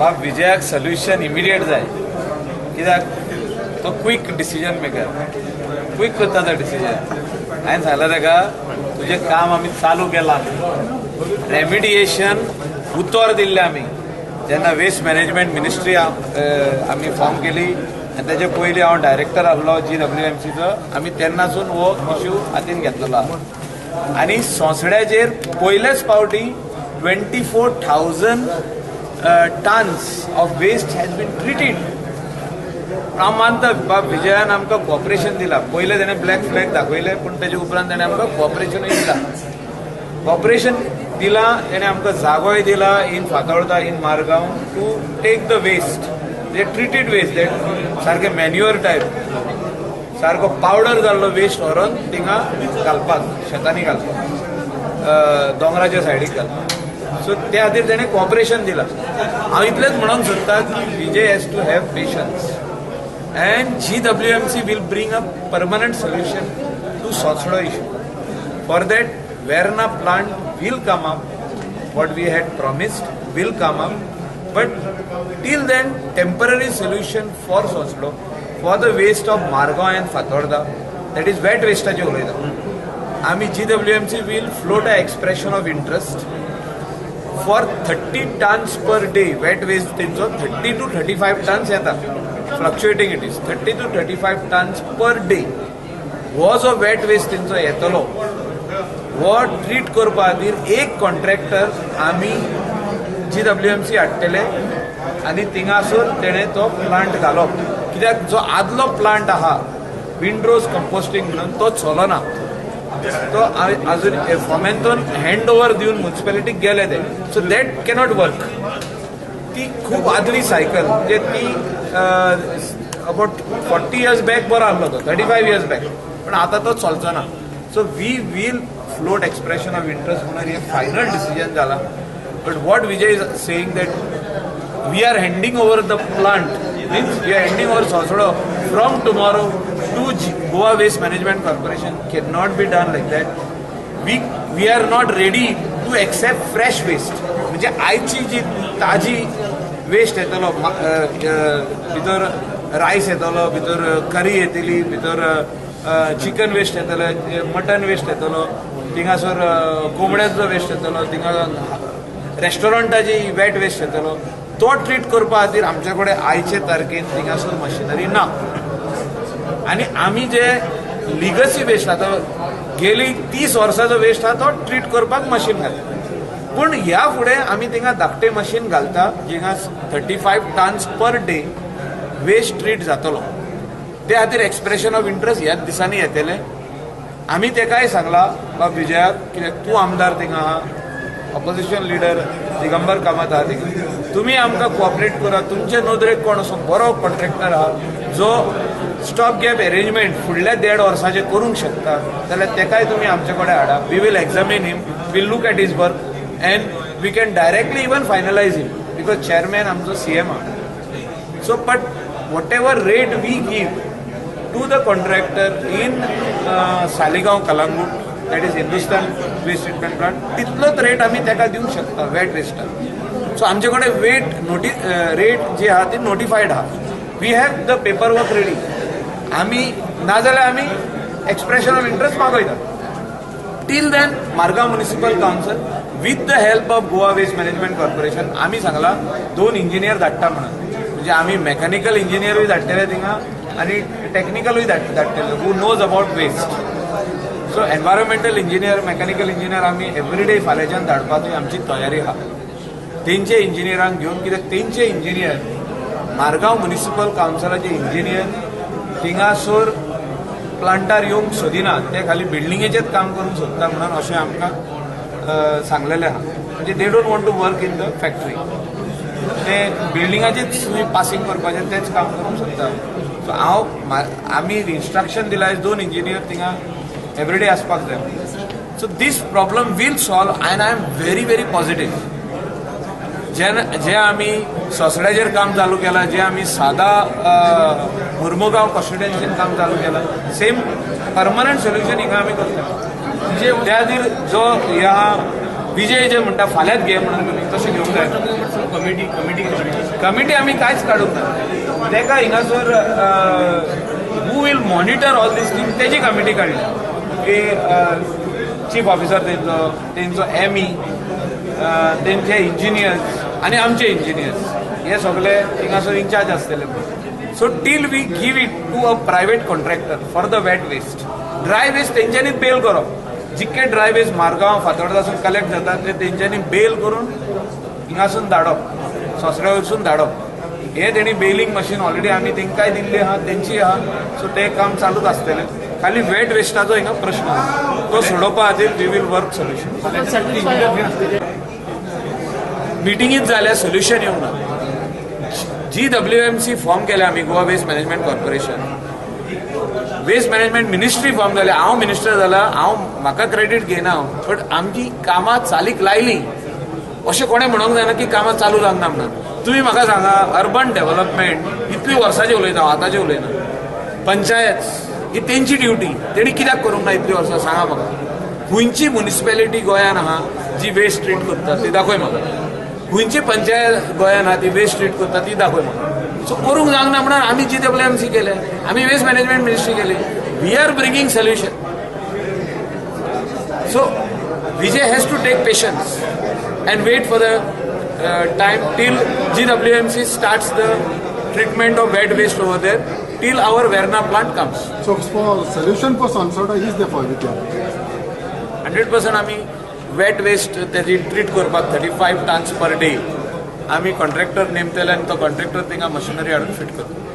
बाब विजयाक solution immediate जाय, कित्याक तो क्वीक डिसिजन मेकर, क्वीक करता तो डिसिजन. हांवें सांगलें ताका, तुजें काम आमी चालू केलां, रेमिडिएशन उतर दिल्लें आमी जेन्ना वेस्ट मॅनेजमेंट मिनिस्ट्री आमी फॉर्म केली आनी तेजे पयलीं हांव डायरेक्टर आसलो जीडब्ल्यूएमसीचो. आमी तेन्नासून हो इश्यू हातीन घेतलेलो आहा आनी सोंसड्याचेर पयलेच फावटी 24,000 tons of waste has been treated. हांव मानता, बाब विजयान आमकां कॉपरेशन दिलां. पयलें तेणें ब्लॅक फ्लॅग दाखयले, पूण तेजे उपरांत तेणें आमकां कॉपरेशनूय दिलां. कॉपरेशन दिलां तेणें, आमकां जागोय दिला in Fatorda, in Margao, to take the waste, जे ट्रिटेड वेस्ट, that सारकें मॅन्युअर टायप, सारको पावडर जाल्लो वेस्ट व्हरोन थिंगा घालपाक, शेतांनी घालपाक, दोंगराच्या सायडीक घालपाक. सो त्या खातीर तेणें कॉपरेशन दिलां. हांव इतलेंच म्हणूंक सोदता की Vijay has to have patience and GWMC will bring a permanent solution to Sonsoddo issue. For that, Verna plant will come up. What we had promised will come up, but till then, temporary solution for Sonsoddo, for the waste of Margao and Fatorda, that is wet वेस्टाचे उलयता आमी, GWMC will float a expression of interest for 30 tons per day wet waste. तेंचो 30 to 35 tons येता, fluctuating, it is 30 to 35 tons per day. हो जो wet waste तेंचो येतलो, हो treat करपा खातीर एक कॉन्ट्रॅक्टर आमी जीडब्ल्यूएमसी हाडटले आनी थिंगासर तेणें तो प्लांट घालप, कित्याक जो आदलो प्लांट आहा विंड्रोज कंपोस्टींग म्हणून, तो चलना. तो अजून फोमेंतोन हँड ओवर दिवन म्युन्सिपेलिटीक गेले ते. So that cannot work. ती खूब आदली सायकल, म्हणजे ती अबाउट 40 इयर्स बॅक बरो आहलो तो, 35 इयर्स बॅक, पण आतां तो चलचो ना. So we will float expression of interest म्हणून हे फायनल डिसिजन जाला. But what Vijay is saying, that we are handing over the plant, means we are handing over Sonsoddo from tomorrow to Goa Waste Management Corporation, cannot be done like that. We are not ready to accept fresh waste. म्हणजे आयची जी ताजी waste येतलो, भितर rice येतलो, भितर करी येतली, भितर चिकन वेस्ट येतले, मटन वेस्ट येतलो, थिंगासर कोंबड्याचो वेस्ट येतलो, थिंगा रेस्टॉरंटाची वेट वेस्ट येतलो, तो ट्रीट करपा खातीर आमचे कडेन आयचे तारखेन थिंगासर मशिनरी ना. आनी आमी जे लिगसी वेस्ट, आतां गेली 30 वर्साचो वेस्ट आहा, तो ट्रीट करपाक मशीन घातला. पूण ह्या फुडें आमी थिंगा धाकटें मशीन घालता, जिंगा 35 tons per day waste treat जातलो. ते खातीर एक्सप्रेशन ऑफ इंट्रस्ट ह्याच दिसांनी येतले. आमी तेकाय सांगला बाब विजयाक, कित्याक तूं आमदार थिंगा आहा, ऑपोजिशन लिडर दिगंबर कामत आहा थिंगा, तुमी आमकां कोऑपरेट करा. तुमचे नदरेक कोण असो बरो कॉन्ट्रॅक्टर आहा जो स्टॉप गॅप अरेंजमेंट फुडल्या देड वर्साचें करूंक शकता, जाल्यार तेकाय तुमी आमचे कडेन हाडा. We will examine him, will look at his work and we can directly even finalize him, because chairman आमचो सीएम आहा. So, but whatever rate we give to the contractor in Saligao, Calangute, that is Hindustan Waste Treatment Plant, तितलोच rate आमी ताका दिवंक शकता weight वेस्टाक. So आमचे कडेन weight नोटी रेट जी आहा ती नोटिफायड आहा. We have the paper work ready. आमी नाजाल्यार आमी एक्सप्रेशन ऑफ इंट्रस्ट मागयता. Till then, Margao Municipal Council with the help of Goa Waste Management Corporation, आमी सांगला दोन इंजिनियर धाडटा म्हणून, म्हणजे आमी मेकॅनिकल इंजिनियरूय धाडटले थिंगा आनी टॅक्निकलूय धाडटले who knows about waste. So environmental engineer, mechanical engineer आमी एवरी डे फाल्यांच्यान धाडपाची आमची तयारी आहा, तेंचे इंजिनियरांक घेवन, कित्याक तेंचे इंजिनियर, मारगांव म्युनिसिपल कावन्सिलाचे इंजिनियर थिंगासर प्लांटार येवंक सोदिना. ते खाली बिल्डिंगेचेच काम करूंक सोदता म्हणून अशें आमकां सांगलेलें आहा. म्हणजे they don't want to work in the factory. ते बिल्डिंगाचेच पासिंग करपाचें तेच काम करूंक सोदता. सो हांव आमी इन्स्ट्रक्शन दिला, दोन इंजिनियर थिंगा एवरीडे आसपाक जाय. So this problem will solve and I am very very positive. जे जे आमी सोसड्याचेर काम चालू केलां, जे आमी सादा मुर्मुगांव कॉन्स्टिट्युएन्सीन काम चालू केलां, सेम परमनंट सोल्युशन हिंगा आमी करता. त्या खातीर जो ह्या विजय जे म्हणटा फाल्यांच घे म्हणून तुमी तशें घेवंक जायना. कमिटी कमिटी कमिटी आमी कांयच काडूंक ना. ताका हिंगासर who will monitor all these thing तेजी कमिटी काडल्या की चीफ ऑफिसर तेंचो, तेंचो एमई, तेंचे इंजिनियर्स आनी आमचे इंजिनियर्स हे सगळे हिंगासर इन्चार्ज आसतले. So till we give it to a private contractor for the wet waste, dry waste तेंच्यांनीच bell करप. जितके ड्राय वेस्ट मारगांव, फातोर्डासून कलेक्ट जाता ते तेंच्यांनी बेल करून हिंगासून धाडप, सोसऱ्या वयरसून धाडप. हे तेणी बेलिंग मशीन ऑलरेडी आमी तेंकांय दिल्ली आहा, तेंची आहा. सो ते काम चालूच आसतलें. खाली वेट वेस्टाचो हिंगा प्रश्न आहा, तो सोडोवपा खातीर we will work solution. मिटिंगीच जाल्या, सोल्युशन येवंक ना. जीडब्ल्यूएमसी फॉर्म केल्या आमी, Goa waste management corporation. Waste management ministry form जाल्या. हांव मिनिस्टर जाला, हांव म्हाका क्रेडीट घेयना हांव, बट आमची कामां चालीक लायली. अशें कोणें म्हणूंक जायना की कामां चालू जावंक ना म्हणून. तुमी म्हाका सांगा, अर्बन डेव्हलपमेंट इतली वर्सांची उलयता हांव, आतांची उलयना. पंचायत ही तेंची ड्युटी, तेणी कित्याक करूंक ना इतली वर्सां, सांगा म्हाका. खंयची मुनिसिपेलिटी गोंयान आहा जी वेस्ट ट्रीट करता ती दाखय म्हाका. खंयची पंचायत गोंयान आहा ती वेस्ट ट्रीट करता ती दाखय म्हाका. सो करूंक जावंक ना म्हणून आमी जीडब्ल्यूएमसी केले, आमी वेस्ट मॅनेजमेंट मिनिस्ट्री केली. We are bringing solution. So Vijay has to take patience and wait for the time till GWMC starts the treatment of wet waste over there, till our Verna plant comes. So for solution for Sonsoda is there for with you. 100%. आमी wet waste तेजी treat करपाक 35 tons per day आमी contractor नेमतले आनी तो contractor थिंगा machinery हाडून fit करतलो.